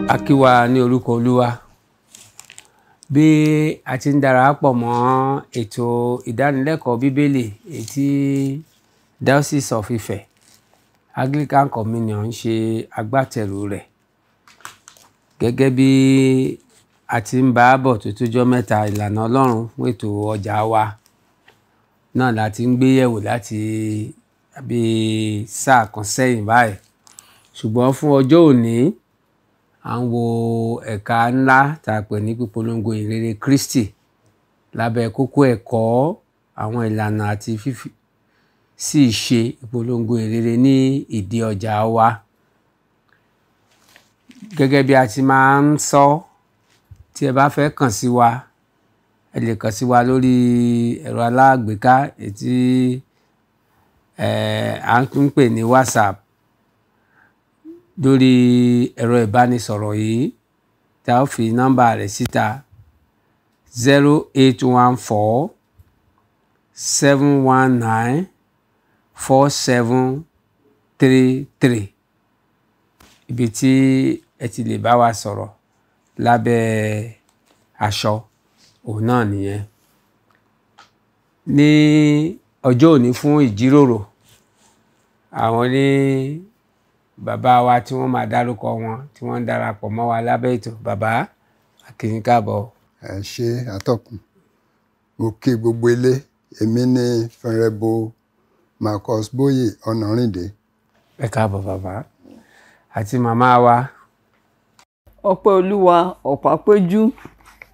A kí wa ní orúkọ Olúwa. Bí a ti ń darapọ̀ mọ́ ètò ìdánilẹ́kọ̀ọ́ Bíbélì èyí tí Diocese of Ife Anglican Communion ń ṣe agbátẹrù rẹ̀. Gẹ́gẹ́ bí a ti ń bá bọ̀ tó tójọ́ mẹ́ta, ìlànà Ọlọ́run fún ètò ọjà wa náà la ti ń gbé yẹ̀wò láti bí sáà kan sẹ́yìn báyìí. Ṣùgbọ́n fún ọjọ́ òní, à ń wo ẹ̀ka ńlá tá a pè ní pípolongo ìrere Kristi lábẹ́ kókó ẹ̀kọ́ àwọn ìlànà àti fífi sí ìṣe ìpolongo ìrere ní ìdí ọjà wa. Gẹ́gẹ́ bí a ti máa ń sọ, tí ẹ bá fẹ́ kàn sí wa, ẹ lè kàn sí wa lórí ẹ̀rọ alágbèéká èyí tí à ń pè ní WhatsApp lórí ẹ̀rọ ìbánisọ̀rọ̀ yìí tá a fi nọ́mbà rẹ̀ síta 0814 719 4733, ibi tí ẹ ti lè bá wa sọ̀rọ̀ lábẹ́ aṣọ òun náà nìyẹn. Ní ọjọ́ òní fún ìjíròrò, àwọn ní bàbá wa tí wọ́n máa dárúkọ wọn tí wọ́n ń darapọ̀ mọ́ wa lábẹ́ ètò. Bàbá, a kí yín káàbọ̀. Ẹ ṣé atọ́kùn, mo kí gbogbo ilé. Èmi ní Fẹrẹbo Marcus Bóyè Ọ̀nàrìndé. Ẹ káàbọ̀ bàbá. Àti màmá wa. Ọpẹ́ Olúwa Ọ̀pápéjú,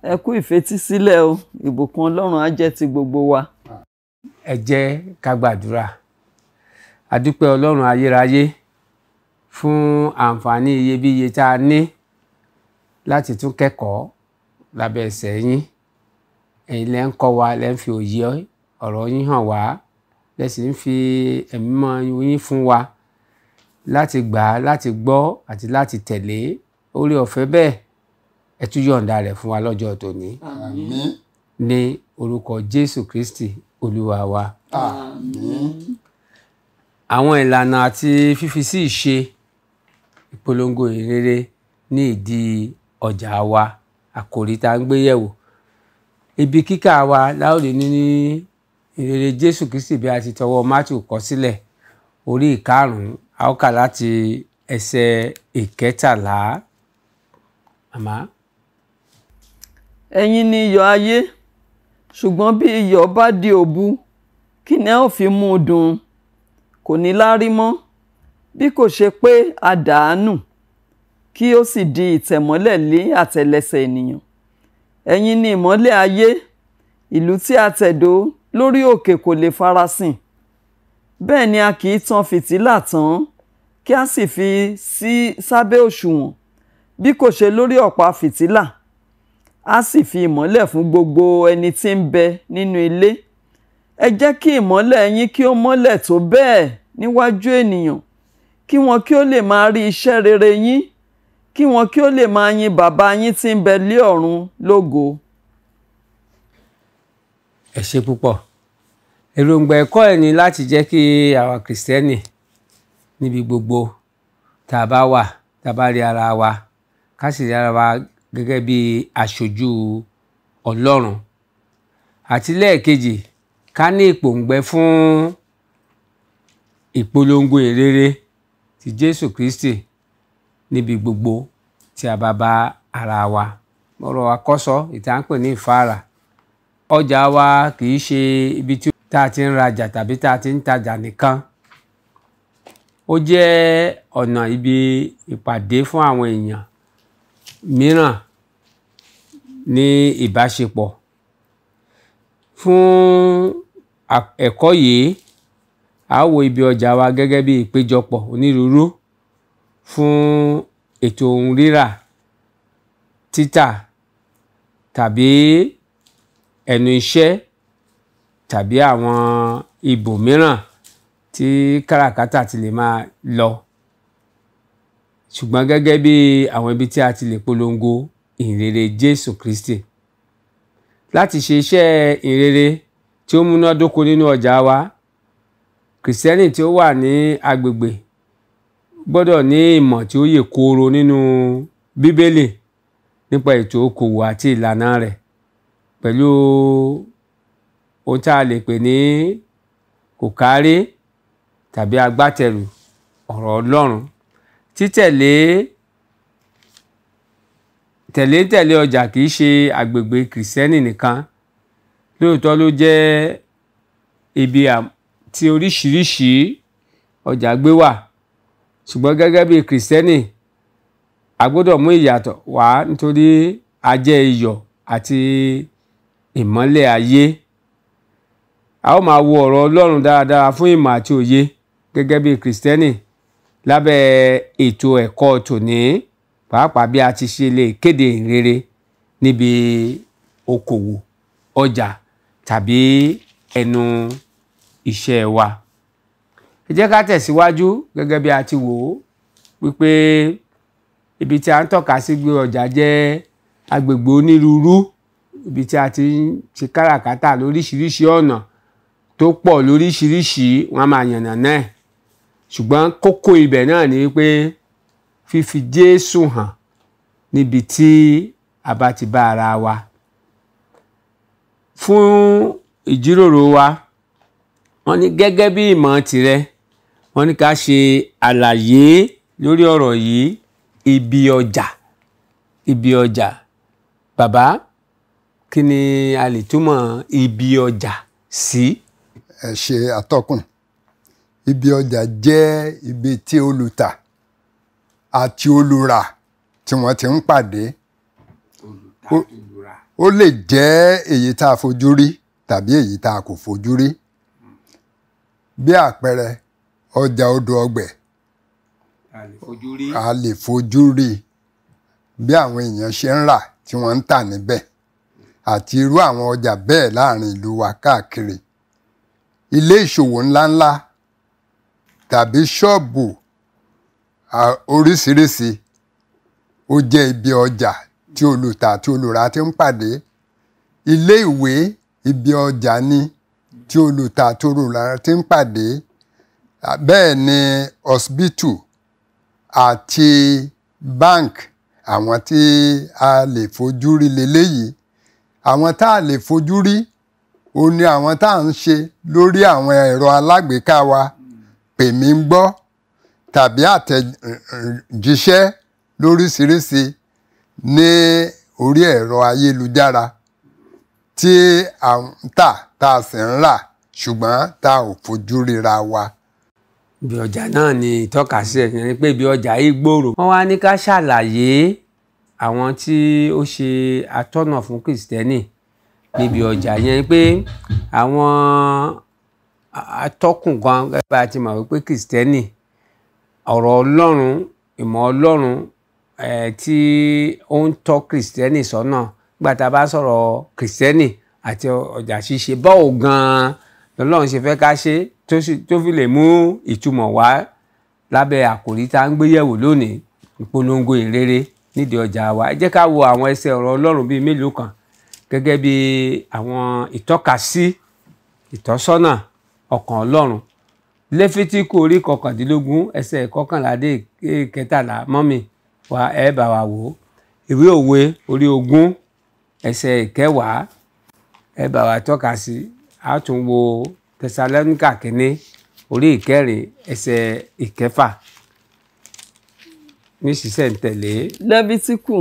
ẹ kú ìfetísílẹ̀ o, ìbùkún Ọlọ́run á jẹ́ ti gbogbo wa. Ẹ jẹ́ ká gbàdúrà. A dúpẹ́ Ọlọ́run ayérayé fún àǹfààní iyebíye tá a ní láti tún kẹ́kọ̀ọ́ lábẹ́ ẹsẹ̀ yín. Ẹ̀yin lẹ ń kọ́ wa, lẹ ń fi òye ọ̀rọ̀ yín hàn wá, lẹ sì ń fi ẹ̀mí mọ́ yín fún wa láti gbà á, láti gbọ́ àti láti tẹ̀lé. Oore ọ̀fẹ́ bẹ́ẹ̀ ẹ tún yọ̀ǹda rẹ̀ fún wa lọ́jọ́ tòní. Àmín. Ní orúkọ Jésù Kristi Olúwa wa. Àmín. Àwọn ìlànà àti fífi sí ìṣe ìpolongo ìrere ní ìdí ọjà wa, àkòrí tá ń gbé yẹ̀wò. Ibi kíkà wa láòlè ní ìrere Jésù Kristi bí a ti tọwọ́ Mátíù kọ sílẹ̀, orí 5, a ó kà láti ẹsẹ̀ 13. Màmá. Ẹ̀yin ni iyọ̀ ayé, ṣùgbọ́n bí iyọ̀ bá di òbu, kí ni a ó fi mú un dùn? Kò ní láárí mọ́, bí kò ṣe pé a dà á nù, kí ó sì di ìtẹ̀mọ́lẹ̀ lé àtẹlẹsẹ̀ ènìyàn. Ẹ̀yin ni ìmọ́lẹ̀ ayé, ìlú tí a tẹ̀dó lórí òkè kò lè farasin. Bẹ́ẹ̀ ni a kì í tan fìtílà tán, kí a sì fi sí sábẹ́ òṣùwọ̀n, bí kò ṣe lórí ọ̀pá fìtílà. A sì fi ìmọ́lẹ̀ fún gbogbo ẹni tí ń bẹ nínú ilé. Ẹ jẹ́ kí ìmọ́lẹ̀ yín kí ó mọ́lẹ̀ tó bẹ́ẹ̀ níwájú ènìyàn, kí wọn kí ó lè máa rí iṣẹ́ rere yín, kí wọn kí ó lè máa yin bàbá yín tí ń bẹ lé ọ̀run lógo. Ẹ ṣé púpọ̀. Èròǹgbà ẹ̀kọ́ ẹ̀ ni láti jẹ́ kí àwa Kìrìsìtẹ́nì níbi gbogbo tá a bá wà, tá a bá rí ara wa, ká sì rí ara wa gẹ́gẹ́ bí aṣojú Ọlọ́run. Àti lẹ́ẹ̀kejì, ká ní ìpòǹgbẹ fún ìpolongo ìrere ti Jésù Kristi níbi gbogbo tí a bá bá ara wa. Ọ̀rọ̀ àkọ́sọ ìta ń pè ní ìfáàrà. Ọjà wa kì í ṣe ibi tí tá a ti ń rajà tàbí tá a ti ń tajà nìkan. Ó jẹ́ ọ̀nà ibi ìpàdé fún àwọn èèyàn mìíràn ní ìbáṣepọ̀. Fún ẹ̀kọ́ yìí, a ó wo ibi ọjà wa gẹ́gẹ́ bí ìpéjọpọ̀ onírúurú fún ètò ohun rírà, títà tàbí ẹnu iṣẹ́ tàbí àwọn ibòmíràn tí káràkátà ti lè máa lọ. Ṣùgbọ́n gẹ́gẹ́ bí àwọn ibi tí a ti lè polongo ìhìnrere Jésù Kristi. Láti ṣe iṣẹ́ ìhìnrere tí ó múnádóko nínú ọjà wa, Kìrìsìtẹ́nì tí ó wà ní agbègbè gbọ́dọ̀ ní ìmọ̀ tí ó yè kooro nínú Bíbélì nípa ètò okòwò àti ìlànà rẹ̀ pẹ̀lú ohun tá a lè pè ní kòkáárí tàbí agbátẹrù ọ̀rọ̀ Ọlọ́run. Títẹ̀lé tẹ̀lé ọjà kìí ṣe àgbègbè Kìrìsìtẹ́nì nìkan. Lóòótọ́ ló jẹ́ ibi tí oríṣiríṣi ọjà gbé wà, ṣùgbọ́n gẹ́gẹ́ bí Kìrìsìtẹ́nì a gbọ́dọ̀ mú ìyàtọ̀ wá nítorí a jẹ́ iyọ̀ àti ìmọ́lẹ̀ ayé. A ó máa wo ọ̀rọ̀ Ọlọ́run dáradára fún ìmọ̀ àti òye gẹ́gẹ́ bí Kìrìsìtẹ́nì lábẹ́ ètò ẹ̀kọ́ tòní, pàápàá bí a ti ṣe lè kéde ìhìnrere níbi okòwò, ọjà tàbí ẹnu iṣẹ́ wa. Ẹ jẹ́ ká tẹ̀síwájú gẹ́gẹ́ bí a ti wò ó wípé ibi tí a ń tọ́ka sí gbé ọjà jẹ́ agbègbè onírúurú, ibi tí a ti ń ṣe káràkátà lóríṣiríṣi ọ̀nà tó pọ̀ lóríṣiríṣi, wọ́n á máa yànnà náà. Ṣùgbọ́n kókó ibẹ̀ náà ni wípé fífi Jésù hàn níbi tí a bá ti bá ara wa. Fún ìjíròrò wa, wọ́n ní gẹ́gẹ́ bí ìmọ̀ tirẹ̀, wọ́n ní ká ṣe àlàyé lórí ọ̀rọ̀ yìí, ibi ọjà. Ibi ọjà. Bàbá, kí ni a lè túmọ̀ ibi ọjà sí? Ẹ ṣe àtọkùn. Ibi ọjà jẹ́ ibi tí olùtà àti olùrà tí wọ́n ti ń pàdé. Ó lè jẹ́ èyí tá a fojú rí tàbí èyí tá a kò fojú rí. Bí àpẹẹrẹ, ọjà odò ọgbẹ̀ a lè fojú rí bí àwọn èèyàn ṣe ń rà tí wọ́n ń tà níbẹ̀ àti irú àwọn ọjà bẹ́ẹ̀ láàrin ìlú wa káàkiri. Ilé ìṣòwò ńláńlá tàbí ṣọ́ọ̀bù oríṣiríṣi ó jẹ́ ibi ọjà tí olùtà àti olùrà ti ń pàdé. Ilé ìwé ibi ọjà ni tí olùtà àti olùrà ti ń pàdé. Bẹ́ẹ̀ ni hospital àti bank, àwọn tí a lè fojú rí leléyìí. Àwọn tá a lè fojú rí ó ní àwọn tá à ń ṣe lórí àwọn ẹ̀rọ alágbèéká wa, pè mí ń gbọ́ tàbí àtẹ̀jíṣẹ́ lóríṣiríṣi ní orí ẹ̀rọ ayélujára tí à ń tà tá a sì ń rà ṣùgbọ́n tá ò fojú ríra wa. Ibi ọjà náà ni ìtọ́ka sí ẹ̀ ní pé ibi ọjà yìí gbòòrò. Wọ́n wá ní ká ṣàlàyé àwọn tí ó ṣe atọ́nà fún Kìrìsìtẹ́nì níbi ọjà yẹn, pé àwọn atọ́kùn kan gẹ́gẹ́ bá a ti mọ̀ wípé Kìrìsìtẹ́nì ọ̀rọ̀ Ọlọ́run, ìmọ̀ Ọlọ́run tí ó ń tọ́ Kìrìsìtẹ́nì sọ́nà. Nígbà tá a bá sọ̀rọ̀ Kìrìsìtẹ́nì àti ọjà ṣíṣe, báwo gan-an lọ́lọ́run ṣe fẹ́ ká ṣe tó fi lè mú ìtumọ̀ wá lábẹ́ àkòrí tá à ń gbé yẹ̀wò lónìí, ìpolongo ìrere nídìí ọjà wa. Ẹ jẹ́ ká wo àwọn ẹsẹ̀ ọ̀rọ̀ Ọlọ́run bíi mélòó kan gẹ́gẹ́ bí àwọn ìtọ́kasí ìtọ́sọ́nà ọkàn Ọlọ́run. Lẹ́fítíkù orí 19 ẹsẹ̀ 11 dé 13, mọ́mì wa ẹ bá wa wò ó. Ìwé Òwe orí 20 ẹsẹ̀ 10 ẹ bá wa tọ́ka sí. A tún wo Tẹsalóníkà kínní orí 4 ẹsẹ̀ 6 ní ṣísẹ̀ntẹ̀lé. Lẹ́fítíkù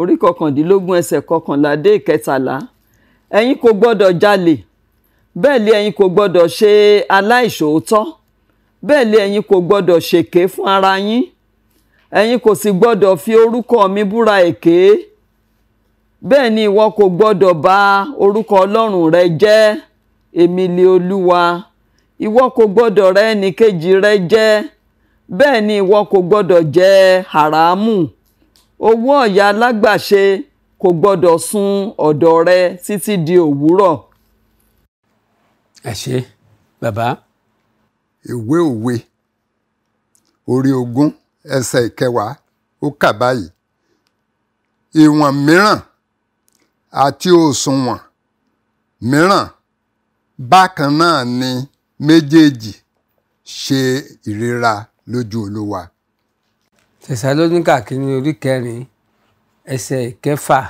orí 19 ẹsẹ̀ 11 dé 13. Ẹ̀yin kò gbọ́dọ̀ jalè, bẹ́ẹ̀ lé ẹ̀yin kò gbọ́dọ̀ ṣe aláìṣòótọ́, bẹ́ẹ̀ lé ẹ̀yin kò gbọ́dọ̀ ṣèké fún ara yín, ẹ̀yin kò sì gbọ́dọ̀ fi orúkọ mi búra èké, bẹ́ẹ̀ ni ìwọ kò gbọ́dọ̀ bà orúkọ Ọlọ́run rẹ jẹ́. Èmi lé Olúwa. Ìwọ kò gbọ́dọ̀ rẹ́ ẹnìkejì rẹ jẹ, bẹ́ẹ̀ ni ìwọ kò gbọ́dọ̀ jẹ hàrámù. Owó ọ̀yà alágbàṣe kò gbọ́dọ̀ sun ọ̀dọ̀ rẹ títí di òwúrọ̀. Ẹ ṣé bàbá. Ìwé Òwe orí 20 ẹsẹ̀ 10 ó kà báyìí: ìwọ̀n mìíràn àti òṣùwọ̀n mìíràn bákan náà ni méjèèjì ṣe ìríra lójú Olúwa. Tẹsalóníkà kìíní orí kẹrin ẹsẹ̀ ìkẹfà,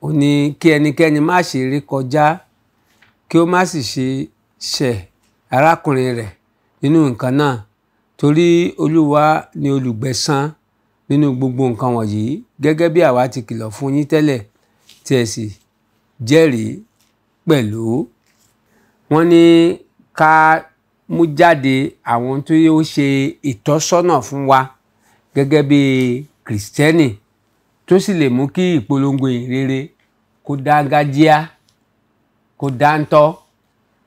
ó ní kí ẹnikẹ́ni má ṣe ré kọjá, kí ó má sì ṣe ṣẹ̀ arákùnrin rẹ̀ nínú nǹkan náà, torí Olúwa ni olùgbẹ̀san nínú gbogbo nǹkan wọ̀nyí, gẹ́gẹ́ bí àwa ti kìlọ̀ fún yín tẹ́lẹ̀ tí ẹ sì jẹ́rìí pẹ̀lú. Wọ́n ní ká mú jáde àwọn tó yóò ṣe ìtọ́sọ́nà fún wa gẹ́gẹ́ bí Kìrìsìtẹ́nì, tó sì lè mú kí ìpolongo ìhìnrere kó dángájíá, kó dáńtọ́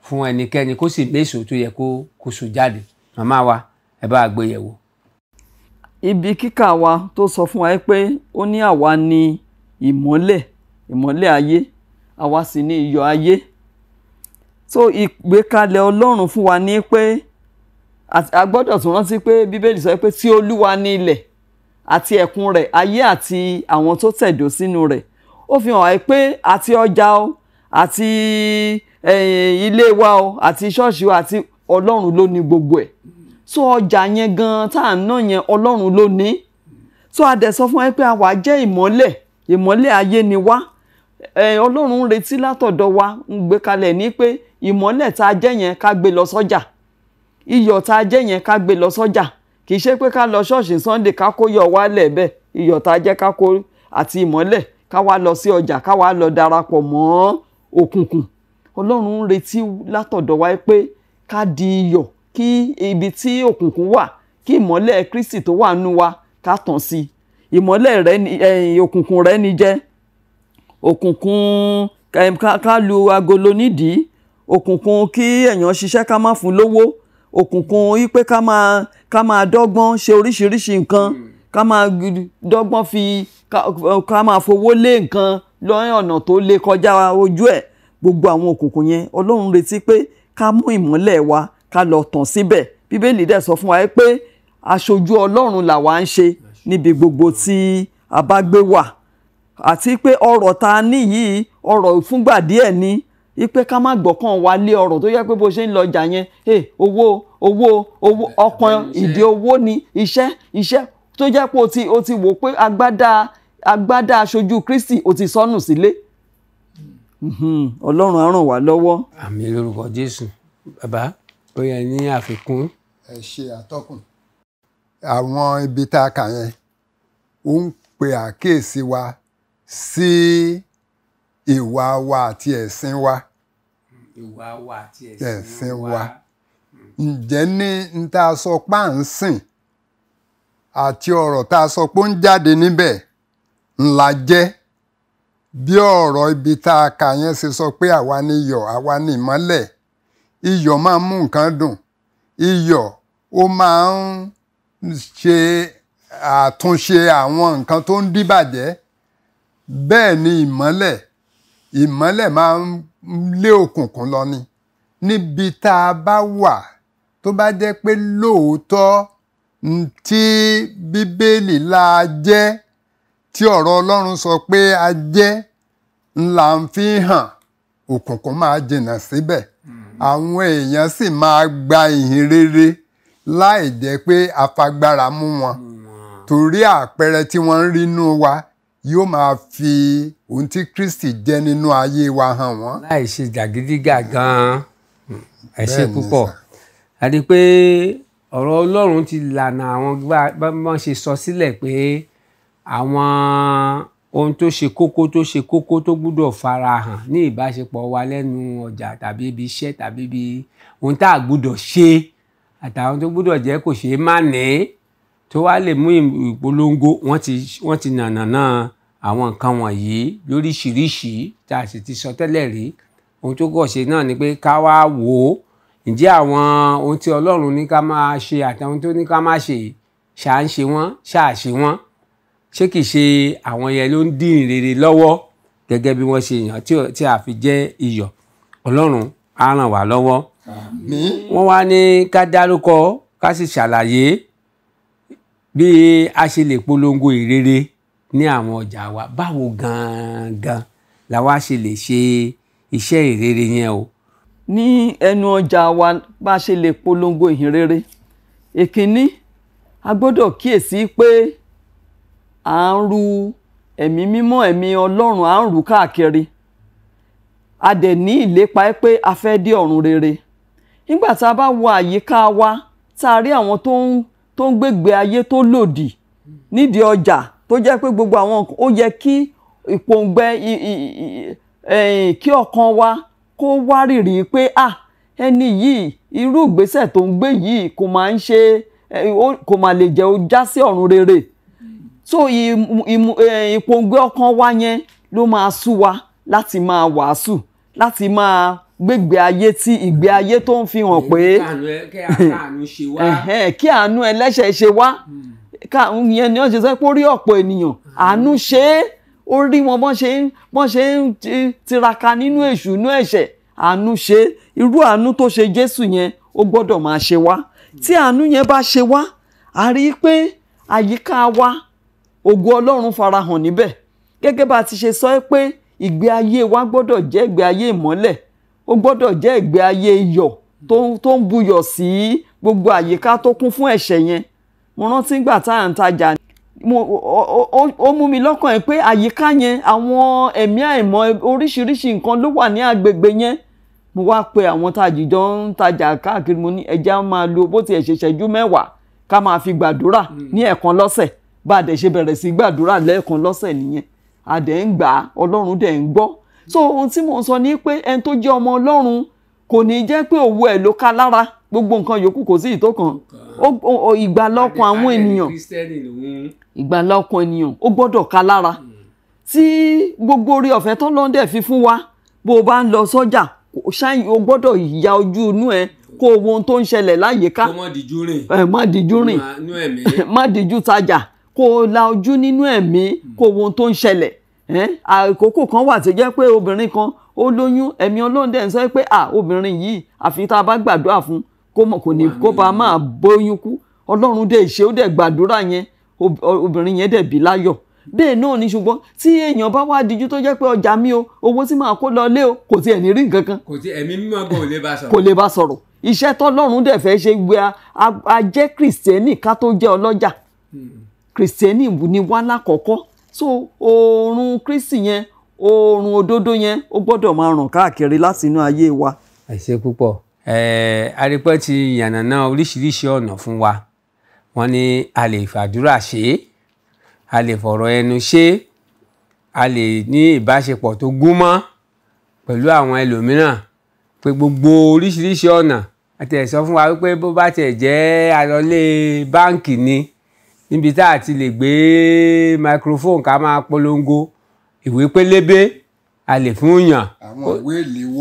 fún ẹnikẹ́ni, kó sì méso tó yẹ kó so jáde. Màmá wa, ẹ bá gbé yẹ̀wò. Ibi kíkà wa tó sọ fún wa pé ó ní àwa ni ìmọ́lẹ̀, ìmọ́lẹ̀ ayé, àwa sì ni iyọ̀ ayé. So ìgbékalẹ̀ Ọlọ́run fún wa ní pé a gbọ́dọ̀ tún rántí pé Bíbélì sọ pé tí Olúwa ní ilẹ̀ àti ẹ̀kún rẹ̀, ayé àti àwọn tó tẹ̀dó sínú rẹ̀. Ó fi hàn wá pé àti ọjà o, àti ilé wa o, àti ṣọ́ọ̀ṣì wa, àti Ọlọ́run ló ní gbogbo ẹ̀. So ọjà yẹn gan tá à ń ná yẹn, Ọlọ́run ló ní. So a dẹ̀ sọ fún wa pé àwa jẹ́ ìmọ́lẹ̀, ìmọ́lẹ̀ ayé ni wá. Ọlọ́run ń retí látọ̀dọ̀ wa, ń gbé kalẹ̀ ní pé ìmọ́lẹ̀ tá a jẹ́ yẹn ká gbé lọ sọ́jà, iyọ̀ tá a jẹ́ yẹn ká gbé lọ sọ́jà. Kì í ṣe pé ká lọ ṣọ́ọ̀ṣì Sunday ká kó yọ̀ wá lẹ̀ bẹ́ẹ̀, iyọ̀ tá a jẹ́ ká kó àti ìmọ́lẹ̀ ká wá lọ sí ọjà, ká wá lọ darapọ̀ mọ́ òkùnkùn. Ọlọ́run ń retí látọ̀dọ̀ wa pé ká di iyọ̀, kí ibi tí òkùnkùn wà, kí ìmọ́lẹ̀ Kristi tó wà nínú wa ká tàn sí. Ìmọ́lẹ̀ rẹ̀ ni òkùnkùn rẹ̀ ni jẹ́. Òkùnkùn ká lu agolo nídìí, òkùnkùn kí èèyàn ṣiṣẹ́ ká má fún lówó, òkùnkùn wípé ká máa dọ́gbọ́n ṣe oríṣiríṣi nǹkan, ká máa dọ́gbọ́n fi ká máa fowó lé nǹkan lọ́yìn ọ̀nà tó lè kọjá ojú ẹ̀. Gbogbo àwọn òkùnkùn yẹn, Ọlọ́run retí pé ká mú ìmọ́lẹ̀ wa ká lọ tàn síbẹ̀. Bíbélì dẹ̀ sọ fún wa pé aṣojú Ọlọ́run làwa ń ṣe níbi gbogbo tí a bá gbé wà, àti pé ọrọ̀ tá a ní yìí, ọrọ̀ fúngbà díẹ̀ ni, wípé ká má gbọ́kàn wa lé ọrọ̀ tó yẹ pé bó ṣe ń lọ ọjà yẹn, owó owó owó, ọkàn ìdí owó ni, iṣẹ́ iṣẹ́ tó jẹ́ pé o ti wò pé agbádá aṣojú Kristi o ti sọnù sílé. Ọlọ́run á ràn wá lọ́wọ́. Àmín lórúkọ Jésù. Bàbá, bóyá ní àfikún. Ẹ ṣe àtọkùn. Àwọn ibi tá a kà yẹn ó ń pe àkíyèsí wa sí ìwà wa àti ẹ̀sìn wa. Ìwà wa àti ẹ̀sìn wa. Ǹjẹ́ ní n tá a sọ pé à ń sìn àti ọ̀rọ̀ tá a sọ pé ó ń jáde níbẹ̀ ńlá jẹ́? Bí ọ̀rọ̀ ibi tá a kà yẹn ṣe sọ pé àwa ni iyọ̀, àwa ni ìmọ́lẹ̀. Iyọ̀ máa ń mú nǹkan dùn. Iyọ̀ ó máa ń ṣe àtúnṣe àwọn nǹkan tó ń díbàjẹ́. Bẹ́ẹ̀ ni ìmọ́lẹ̀, ìmọ́lẹ̀ máa ń lé òkùnkùn lọ ni. Níbi tá a bá wà, tó bá jẹ́ pé lóòótọ́ tí Bíbélì la jẹ́, tí ọ̀rọ̀ Ọlọ́run sọ pé a jẹ́, ńlá ń fi hàn, òkùnkùn máa jìnnà síbẹ̀. Àwọn èèyàn sì máa gba ìhìn rere láì jẹ́ pé afagbára mú wọn, torí àpẹẹrẹ tí wọ́n ń rí inú wa yóò máa fi ohun tí Kristi jẹ́ nínú ayé wa hàn wọ́n. Láì ṣe jàgídígàgan. Ẹ ṣé púpọ̀. Àti pé ọ̀rọ̀ Ọlọ́run ti lànà àwọn bá wọ́n ṣe sọ sílẹ̀ pé àwọn ohun tó ṣe kókó tó ṣe kókó tó gbúdọ̀ farahàn ní ìbáṣepọ̀ wa lẹ́nu ọjà tàbí ibi iṣẹ́ tàbí ibi ohun tá a gbúdọ̀ ṣe àtàwọn tó gbúdọ̀ jẹ́ kò ṣeé má ní tó wá lè mú ìpolongo. Wọ́n ti nànàná àwọn nǹkan wọ̀nyí lóríṣiríṣi tá a sì ti sọ tẹ́lẹ̀ rí. Ohun tó kọ̀ ṣe náà ni pé ká wá wò ó, ǹjẹ́ àwọn ohun tí Ọlọ́run ní ká máa ṣe àtàwọn tó ní ká máa ṣe ṣáà ń ṣe wọ́n, ṣáà ṣe wọ́n, ṣé kìí ṣe àwọn yẹn ló ń dín rere lọ́wọ́ gẹ́gẹ́ bí wọ́n ṣe yàn tí a fi jẹ́ iyọ̀. Ọlọ́run á ràn wá lọ́wọ́. Wọ́n wá ní ká dárúkọ ká sì ṣàlàyé bí a ṣe lè polongo ìrere ní àwọn ọjà wa. Báwo gangan la wá ṣe lè ṣe iṣẹ́ ìrere yẹn o? Ní ẹnu ọjà wa, bá ṣe lè polongo ìhìnrere, ìkíní, A gbọ́dọ̀ kíyèsí pé à ń ru ẹ̀mí mímọ́, ẹ̀mí Ọlọ́run à ń rù káàkiri. A dẹ̀ ní ìlépa pé a fẹ́ dé ọ̀run rere. Nígbà tá a bá wo àyíká wa, tá a rí àwọn tó ń gbégbé ayé tó lòdì nídìí ọjà, tó jẹ́ pé gbogbo àwọn ó yẹ kí ìpòǹgbẹ kí ọkàn wa kó wárìrì pé ẹni yìí, irú ìgbésẹ̀ tó ń gbé yìí kò máa ń ṣe, kò máa lè jẹ́ ó já sí ọ̀run rere. So ìpòǹgbẹ ọkàn wa yẹn ló máa sú wa láti máa wàásù, láti máa gbégbé ayé tí ìgbé ayé tó ń fi hàn pé kí àánú ẹlẹ́ṣẹ̀ ṣe wá. Ìyẹn ni wọ́n ṣe sọ pé ó rí ọ̀pọ̀ ènìyàn àánú ṣe é, ó rí wọn bọ́n ṣe ń tiraka nínú èṣù, inú ẹ̀ṣẹ̀, àánú ṣe é. Irú àánú tó ṣe Jésù yẹn ó gbọ́dọ̀ máa ṣe wá. Tí àánú yẹn bá ṣe wá, a rí i pé àyíká wa ògo Ọlọ́run farahàn níbẹ̀. Gẹ́gẹ́ bá a ti ṣe sọ pé ìgbé ayé wa gbọ́dọ̀ jẹ́ ìgbé ayé ìmọ́lẹ̀, ó gbọ́dọ̀ jẹ́ ìgbé ayé iyọ̀ tó ń buyọ̀ sí gbogbo àyíká tó kún fún ẹ̀ṣẹ̀ yẹn. Mo rántí ìgbà tá à ń tajà, ó mú mi lọ́kàn ẹ̀ pé àyíká yẹn àwọn ẹ̀mí àìmọ́ oríṣiríṣi nǹkan ló wà ní agbègbè yẹn. Mo wá pe àwọn tá a jìjọ ń tajà káàkiri, mo ní ẹja máa lo bó tiẹ̀ ṣe ṣẹ́jú mẹ́wàá ká máa fi gbàdúrà ní ẹ̀ẹ̀kan lọ́sẹ̀. Bá a dẹ̀ ṣe bẹ̀rẹ̀ sí gbàdúrà lẹ́ẹ̀kan lọ́sẹ̀ nìyẹn, a dẹ̀ ń gbà á, Ọlọ́run dẹ̀ ń gbọ́. So ohun tí mò ń sọ ni pé ẹni tó jẹ́ ọmọ Ọlọ́run kò ní jẹ́ pé òwò ẹ̀ ló ká lára, gbogbo nǹkan yòókù kò sí ìtókan. Ìgbàlà ọkàn àwọn ènìyàn, ìgbàlà ọkàn ènìyàn ó gbọ́dọ̀ ká lára. Tí gbogbo orí ọ̀fẹ́ tọ́lọ́run dẹ̀ fi fún wa, bó o bá ń lọ sọ́jà, o gbọ́dọ̀ ya ojú inú ẹ kó o wo ohun tó ń ṣẹlẹ̀ láyìíká. Má díjú rìn, má díjú tajà, kó o la ojú nínú ẹ̀mí, kó o wo ohun tó ń ṣẹlẹ̀. Àkókò kan wà tó jẹ́ pé obìnrin kan ó lóyún, ẹ̀mí Ọlọ́run dẹ̀ ń sọ pé obìnrin yìí àfi tá a bá gbàdúrà fún kò ní kó bá máa bóyún kú. Ọlọ́run dẹ̀ ṣe, ó dẹ̀ gbàdúrà yẹn, obìnrin yẹn dẹ̀ bí láyọ̀. Bẹ́ẹ̀ náà ni, ṣùgbọ́n tí èèyàn bá wá díjú tó jẹ́ pé ọjà mi o, owó tí màá kó lọ lé o, kò tiẹ̀ ní rí nǹkan kan, kò tí ẹ̀mí mímọ́ gan ò lè bá sọ̀rọ̀, kò lè bá sọ̀rọ̀. Iṣẹ́ tọ́lọ́run dẹ̀ fẹ́ ṣe gbé a jẹ́ kìrìsìtẹ́nì ká tó jẹ́ ọlọ́jà. Kìrìsìtẹ́nì ni wá lákọ̀ọ́kọ́. So oòrùn Kristi yẹn, oòrùn òdodo yẹn, ó gbọ́dọ̀ máa ràn káàkiri láti inú ayé wa. Ẹ ṣé púpọ̀. Arípẹ́ ti yànnàná oríṣiríṣi ọ̀nà fún wa. Wọ́n ní a lè fàdúrà ṣe é, a lè fọ̀rọ̀ ẹnu ṣe é, a lè ní ìbáṣepọ̀ tó gúnmọ́ pẹ̀lú àwọn ẹlòmíràn, pé gbogbo oríṣiríṣi ọ̀nà. Àti ẹ̀ sọ fún wa wípé bó bá tiẹ̀ jẹ́ alọ́lé báǹkì ni, níbi tá a ti lè gbé microphone ká máa polongo ìwé pélébé, a lè fún yàn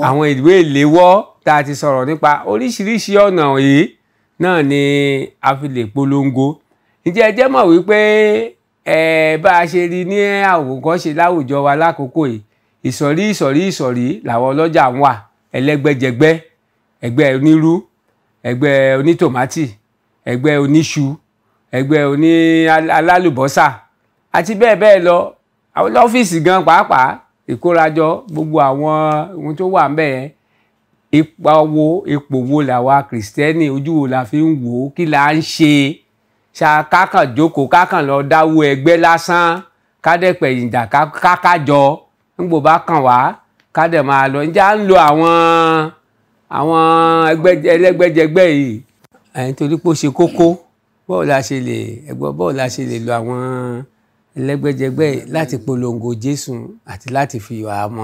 àwọn ìwé ìléwọ́ tá a ti sọ̀rọ̀ nípa oríṣiríṣi ọ̀nà yìí náà ni a fi lè polongo. Ǹjẹ́ ẹ jẹ́ mọ̀ wípé bá a ṣe rí ní àwòkọ́ṣe láwùjọ wa lákòókò yìí, ìsọ̀rí ìsọ̀rí ìsọ̀rí làwọn ọlọ́jà ń wà, ẹlẹ́gbẹ́jẹgbẹ́, ẹgbẹ́ onírú, ẹgbẹ́ onítòmátì, ẹgbẹ́ oníṣu, ẹgbẹ́ oní alálùbọ́sà àti bẹ́ẹ̀ bẹ́ẹ̀ lọ. Àwọn lọ́fíìsì gan pàápàá, ìkórajọ gbogbo àwọn ohun tó wà ńbẹ̀ yẹn, ipa wo, ipò wo làwa kìrìsìtẹ́nì, ojú wo la fi ń wò ó, kí la ń ṣe? Ṣá kákàn jókòó kákàn lọ dáwọ́ ẹgbẹ́ lásán, kádẹ́pẹ̀ ìjà kákájọ ńgbò bá kàn wá kádẹ̀ máa lọ. Ǹjẹ́ à ń lo àwọn ẹlẹ́gbẹ́jẹgbẹ́ yìí? Nítorí pé ó ṣe kókó. Báwo la ṣe lè ẹgbọ́, báwo la ṣe lè lo àwọn ẹlẹ́gbẹ́jẹgbẹ́ láti polongo Jésù àti láti fi ìwà ọmọ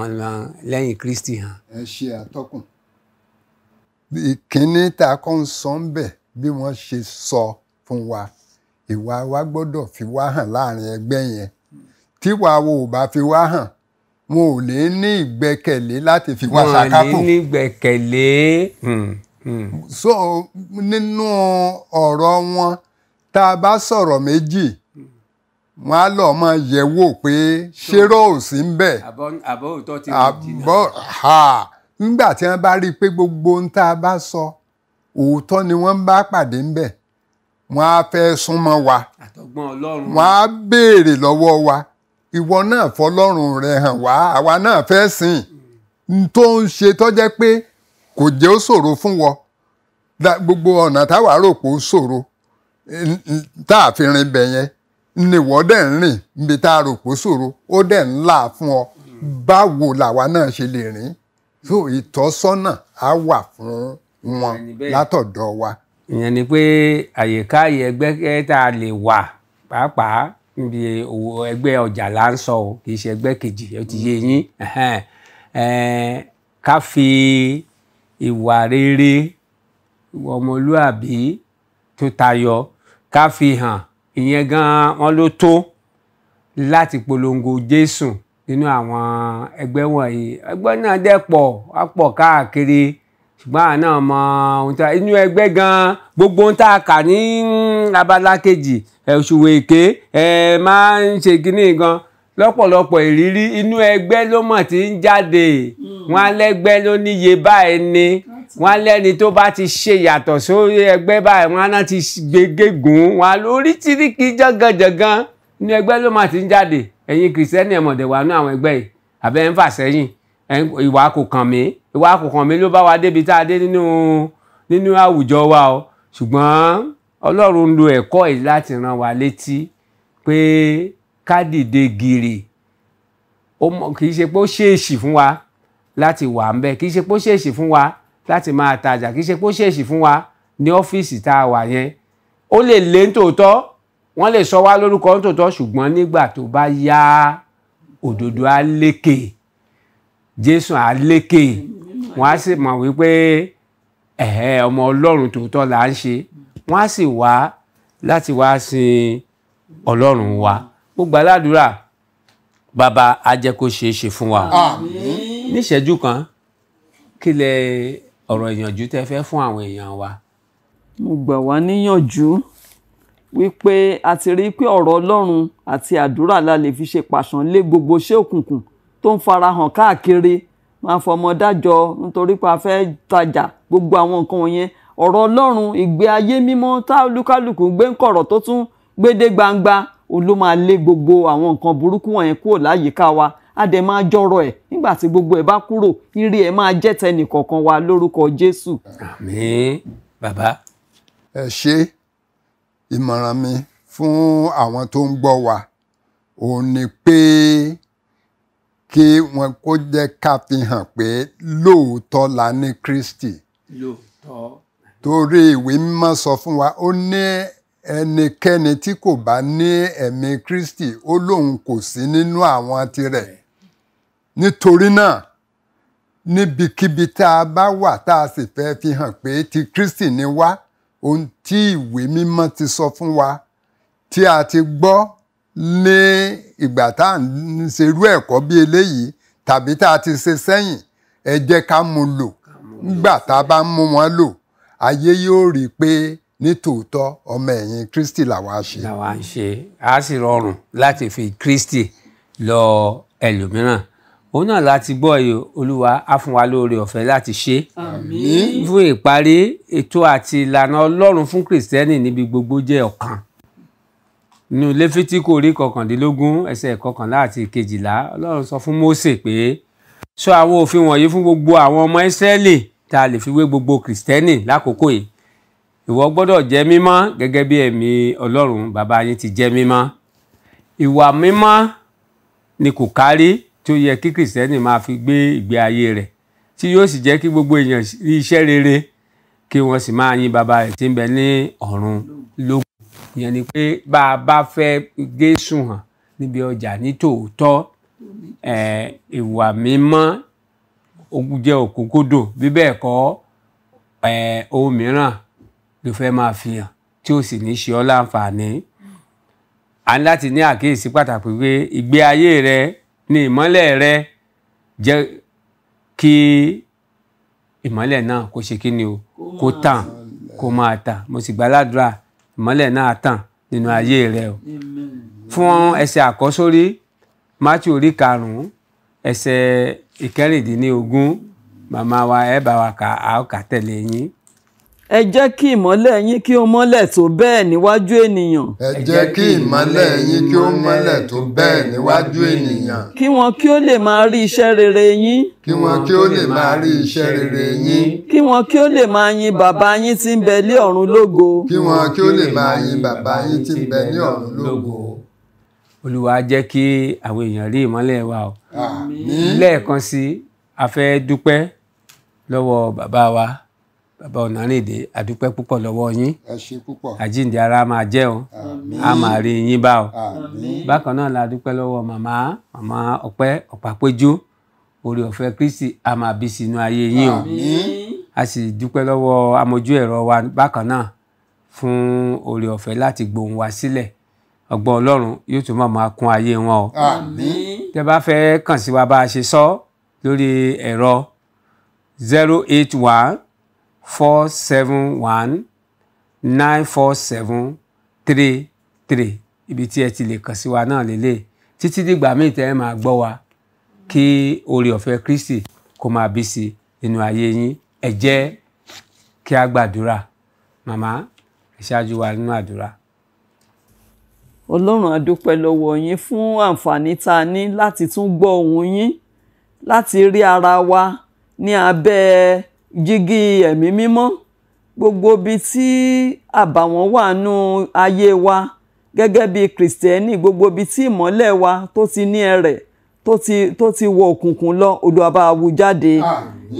lẹ́yìn Kristi hàn? Ẹ ṣe àtọkùn. Ìkíní tá a kọ́ ń sọ ń bẹ̀ bí wọ́n ṣe sọ fún wa, ìwà wa gbọ́dọ̀ fi wá hàn láàrin ẹgbẹ́ yẹn. Tíwa wo ò bá fi wá hàn, wọn ò lè ní ìgbẹ́kẹ̀lé láti fi wá ṣàkápò. Wọn ò lè ní ìgbẹ́kẹ̀lé. So nínú ọ̀rọ̀ wọn, tá a bá sọ̀rọ̀ méjì, wọn á lọ máa yẹ̀ wò pé ṣérò ò sí ń bẹ̀. Àbọ̀ òótọ́ ti rìn jìnnà. Nígbà tí wọ́n bá rí i pé gbogbo ohun tá a bá sọ òótọ́ ni wọ́n bá pàdé ń bẹ̀, wọ́n á fẹ́ súnmọ́ wa. Àtọgbọ́n Ọlọ́run. Wọ́n á béèrè lọ́wọ́ wa, ìwọ náà fọlọ́run rẹ hàn wá, àwa náà fẹ́ sìn. N tó ń ṣe tó jẹ́ pé kò jẹ́ ó ṣòro fún wọ, gbogbo ọ̀nà táwa rò pé ó ṣòro tá a fi rin bẹ̀ yẹn ni wọ́n dẹ̀ ń rìn níbi tá a rò pó ṣòro, ó dẹ̀ ń là fún ọ. Báwo làwa náà ṣe lè rìn? So ìtọ́sọ́nà á wà fún wọn látọ̀dọ̀ wa. Ìyẹn ni pé àyíká ẹgbẹ́ tá a lè wà, pàápàá níbi òwò ẹgbẹ́ ọjà là ń sọ o, kì í ṣe ẹgbẹ́ kejì, ó ti yé yín. Ká fi ìwà rere, ìwà ọmọlúàbí tó tayọ ká fi hàn, ìyẹn gan-an wọn ló tó láti polongo Jésù nínú àwọn ẹgbẹ́ wọ̀nyí. Ẹgbẹ́ náà dẹ̀ pọ̀, á pọ̀ káàkiri, ṣùgbọ́n àwọn náà mọ ohun tá inú ẹgbẹ́ gan-an, gbogbo ohun tá a kà ní abala kejì, òṣùwò èké máa ń ṣe kínní gan lọ́pọ̀lọpọ̀ ìrírí inú ẹgbẹ́ ló mọ̀ tí ń jáde. Wọ́n á lẹ́gbẹ́ ló níye báyìí ni, wọ́n á lẹ́ni tó bá ti ṣe yàtọ̀ sórí ẹgbẹ́ báyìí, wọ́n á náà ti gbégégùn, wọ́n á lórí tíríkì jọ̀gànjọ̀gàn inú ẹgbẹ́ ló mọ̀ tí ń jáde. Ẹ̀yin kìrìsìtẹ́nì ẹ̀mọ̀dẹ̀ wà nú àwọn ẹgbẹ́ yìí, àbẹ́ ń fà sẹ́yìn, ìwà kò kàn mí, ìwà kò kàn mí ló bá wa débi tá a dé nínú àwùjọ wa o. Ṣùgbọ́n Ọlọ́run ń lo ẹ̀kọ́ yìí láti rán wa létí pé ká dìde gìrì. Kì í ṣe pé ó ṣèèṣì fún wa láti wà ń bẹ̀, kì í ṣe pé ó ṣèèṣì fún wa láti máa tajà, kì í ṣe pé ó ṣèèṣì fún wa ní ọ́fíìsì tá a wà yẹn. Ó lè lé nítòótọ́, wọ́n lè sọ wá lórúkọ nítòótọ́, ṣùgbọ́n nígbà tó bá yá, òdodo á lékè, Jésù á lékè, wọ́n á sì mọ̀ wípé ẹ̀hẹ́ ọmọ Ọlọ́run tòótọ́ là ń ṣe, wọ́n á sì wá láti wá sin Ọlọ́run wa. Gbogbo aládùúrà, bàbá á jẹ́ kó ṣeé ṣe fún wa. Àmín. Níṣẹ́jú kan, kí lẹ ọ̀rọ̀ ìyànjú tẹ́ fẹ́ fún àwọn èèyàn wa? Mo gbà wá níyànjú wípé a ti rí pé ọ̀rọ̀ Ọlọ́run àti àdúrà la lè fi ṣe pàṣán lé gbogbo iṣẹ́ òkùnkùn tó ń farahàn káàkiri, máa fọmọ dájọ́ nítorí pé a fẹ́ tajà, gbogbo àwọn nǹkan wọ̀nyẹn. Ọ̀rọ̀ Ọlọ́run, ìgbé ayé mímọ́ tá olúkálùkù gbé ń kọ̀rọ̀ tó tún gbédé gbangba, òun ló máa lé gbogbo àwọn nǹkan burúkú wọ̀nyẹn kúrò láyìíká wa. A dẹ̀ máa jọrọ ẹ̀ nígbà tí gbogbo ẹ̀ bá kúrò, ire ẹ̀ máa jẹ́ tẹnì kọ̀ọ̀kan wa lórúkọ Jésù. Àmín. Bàbá. Ẹ ṣé. Ìmọ̀ràn mi fún àwọn tó ń gbọ́ wa òun ni pé kí wọn kó jẹ́ ká fi hàn pé lóòótọ́ la ní Kristi. Lóòótọ́. Torí ìwé mímọ́ sọ fún wa, ó ní ẹnikẹ́ni tí kò bá ní ẹ̀mí Kristi, ó lóun kò sí nínú àwọn tirẹ̀. Nítorí náà, níbikíbi tá a bá wà tá a sì fẹ́ fi hàn pé ti Kristi ni wá, ohun tí ìwé mímọ́ ti sọ fún wa, tí a ti gbọ́ ní ìgbà tá à ń ṣerú ẹ̀kọ́ bí eléyìí tàbí tá a ti ṣe sẹ́yìn, ẹ jẹ́ ká mú lò. Nígbà tá a bá ń mú wọn lò, ayé yóò rí i pé nítòótọ́ ọmọ ẹ̀yìn Kristi làwa ṣe. Làwa ń ṣe, á sì rọrùn láti fi Kristi lọ ẹlòmíràn. Òun náà láti gbọ́ yìí, Olúwa á fún wa lóore ọ̀fẹ́ láti ṣe. Àmín. Fún ìparí, ètò àti ìlànà Ọlọ́run fún Kìrìsìtẹ́nì níbi gbogbo jẹ́ ọ̀kan. Nínú Léfítíkù orí 19 ẹsẹ̀ 11 àti 12, Ọlọ́run sọ fún Mósè pé sọ àwọn òfin wọ̀nyí fún gbogbo àwọn ọmọ Ísírẹ́lì, tá a lè fi wé gbogbo Kìrìsìtẹ́nì lákòókò yìí. Ìwọ gbọ́dọ̀ jẹ́ mímọ́ gẹ́gẹ́ bí ẹ̀mí Ọlọ́run bàbá yín ti jẹ́ mímọ́. Ìwà mímọ́ ni kò kárí tí ó yẹ kí Kìrìsìtẹ́nì máa fi gbé ìgbé ayé rẹ̀, tí yóò sì jẹ́ kí gbogbo èèyàn rí iṣẹ́ rere, kí wọ́n sì máa yin bàbá rẹ̀ tí ń bẹ ní ọ̀run lógo. Ìyẹn ni pé bá a bá fẹ́ Jésù hàn níbi ọjà ní tòótọ́, ìwà mímọ́ ó jẹ́ òkúnkúndùn, bí bẹ́ẹ̀ kọ́ ohun mìíràn ló fẹ́ máa fi hàn tí ó sì ní ṣe ọ́ láǹfààní. A ní láti ní àkíyèsí pàtàkì pé ìgbé ayé rẹ ní ìmọ́lẹ̀ rẹ, jẹ́ kí ìmọ́lẹ̀ náà kó ṣe kí ni o, kó tàn, kó máa tàn. Mo sì gbàládùra ìmọ́lẹ̀ náà tàn nínú ayé rẹ o. Fún ẹsẹ̀ àkọ́sórí, Mátíù orí 5 ẹsẹ̀ 16, màmá wa ẹ bá wa kà á, kà tẹ̀lé yín. Ẹ jẹ́ kí ìmọ́lẹ̀ yín kí ó mọ́lẹ̀ tó bẹ́ẹ̀ níwájú ènìyàn. Ẹ jẹ́ kí ìmọ́lẹ̀ yín kí ó mọ́lẹ̀ tó bẹ́ẹ̀ níwájú ènìyàn. Kí wọn kí ó lè máa rí iṣẹ́ rere yín. Kí wọn kí ó lè máa rí iṣẹ́ rere yín. Kí wọn kí ó lè máa yin bàbá yín tí ń bẹ ní ọ̀run lógo. Kí wọn kí ó lè máa yin bàbá yín tí ń bẹ ní ọ̀run lógo. Olúwa jẹ́ kí àwọn èèyàn rí ìmọ́lẹ̀ wa o. Àmín. Lẹ́ẹ̀kan sí a fẹ́ dúpẹ́ lọ́wọ́ bàbá wa, bàbá Ọ̀nàrìndé, a dúpẹ́ púpọ̀ lọ́wọ́ yín. Ẹ ṣé púpọ̀. Àjíǹde ara máa jẹ́ o. Àmín. A máa rí yín bá o. Àmín. Bákan náà la dúpẹ́ lọ́wọ́ màmá Ọpẹ́ Ọ̀pápéjú, oore ọ̀fẹ́ Kristi a máa bí sínú ayé yín o. Àmín. A sì dúpẹ́ lọ́wọ́ amójú ẹ̀rọ wa bákan náà fún oore ọ̀fẹ́ láti gbóhùn wa sílẹ̀. Ọgbọ́n Ọlọ́run yóò tún máa kún ayé wọn o. Àmín. Tẹ́ bá fẹ́ kàn sí wa bá a ṣe sọ lórí ẹ̀rọ 081 471 947 33, ibi tí ẹ ti lè kàn sí wa náà lélẹ̀. Títí dìgbà míì tẹ́ ẹ máa gbọ́ wa, kí oore ọ̀fẹ́ Kristi kó máa bí sí nínú ayé yín. Ẹ jẹ́ kí a gbàdúrà. Màmá, ẹ ṣáájú wa nínú àdúrà. Ọlọ́run, a dúpẹ́ lọ́wọ́ yín fún àǹfààní tá a ní láti tún gbọ́ ohùn yín, láti rí ara wa ní abẹ́ jígí ẹ̀mí mímọ́. Gbogbo ibi tí àbàwọ́n wà nú ayé wa gẹ́gẹ́ bí Kìrìsìtẹ́nì, gbogbo ibi tí ìmọ́lẹ̀ wa tó ti ní ẹrẹ̀ tó ti wọ òkùnkùn lọ, Olúwa bá wa wú jáde.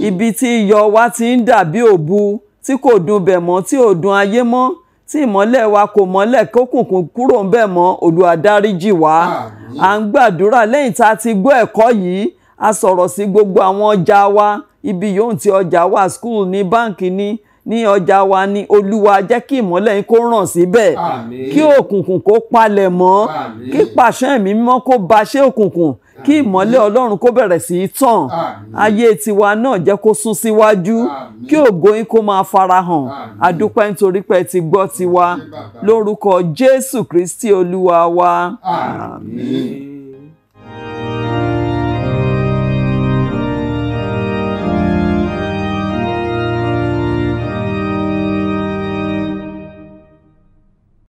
Ibi tí iyọ̀ wa ti ń dàbí òbu tí kò dùn bẹ̀ mọ́, tí ò dùn ayé mọ́, tí ìmọ́lẹ̀ wa kò mọ́lẹ̀ kókùnkùn kúrò ń bẹ̀ mọ́, Olúwa dáríjì wá. À ń gbàdúrà lẹ́yìn tá a ti gbọ́ ẹ̀kọ́ yìí, a sọ̀rọ̀ sí gbogbo àwọn ọjà wa, ibi yòówù tí ọjà wa, school ní, báǹkì ní, ní ọjà wa ní, Olúwa jẹ́ kí ìmọ́lẹ̀ yín kó ràn síbẹ̀, kí òkùnkùn kó palẹ̀ mọ́, kí pàṣẹ ẹ̀mí mímọ́ kó baṣẹ́ òkùnkùn, kí ìmọ́lẹ̀ Ọlọ́run kó bẹ̀rẹ̀ sí í tàn. Ayé tiwa náà jẹ́ kó sún síwájú, kí ògo yín kó máa farahàn. A dúpẹ́ nítorí pé ẹ ti gbọ́ tiwa. Lórúkọ Jésù Kristi Olúwa wa. Àmín.